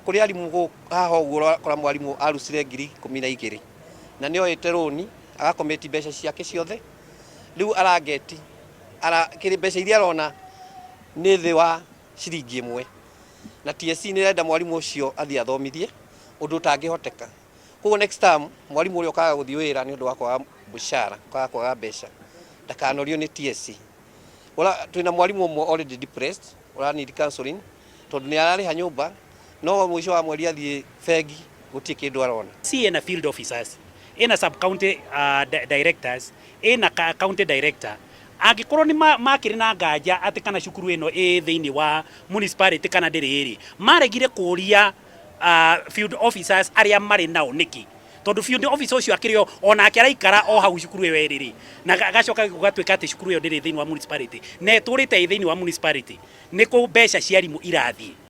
Kũrĩ arimũ haha ũguo ũrakora mwarimũ arucire 12,000 na nĩ oete rũni agakometi mbeca ciake ciothe. Rĩu arangeti kĩrĩ mbeca iria arona nĩ thĩ wa ciringi 1, na TSC nĩ ĩrenda mwarimũ ũcio athiĩ athomithie, ũndũ ũtangĩhoteka. Koguo next term mwarimũ ũrĩa ũkaga gũthiĩ wĩra nĩ ũndũ wa kwaga mũcara, kwaga kwaga mbeca, ndakanorio nĩ TSC. Twĩna mwarimũ ũmwe already depressed, ũra need counseling, tondũ nĩ ararĩha nyũmba no mũico wa mweri athiĩ bengi gũtirĩ kĩndũ arona. C ĩna field officers, ĩna sub county directors, ĩna county director. Angĩkorwo nĩ makĩrĩ na nganja atĩ kana cukuru ĩno ĩ thĩinĩ wa municipality kana ndĩrĩ ĩrĩ, maregire kũria field officers arĩa marĩ nao nĩkĩ? Tondũ field officer ũcio akĩrĩ onake araikara o hau cukuru ĩyo ĩrĩ rĩ, na gacoka gũgatuĩka atĩ cukuru ĩyo ndĩrĩ thĩinĩ wa municipality na ĩtũrĩte ĩ thĩinĩ wa municipality, nĩ kũ mbeca cia arimũ irathiĩ?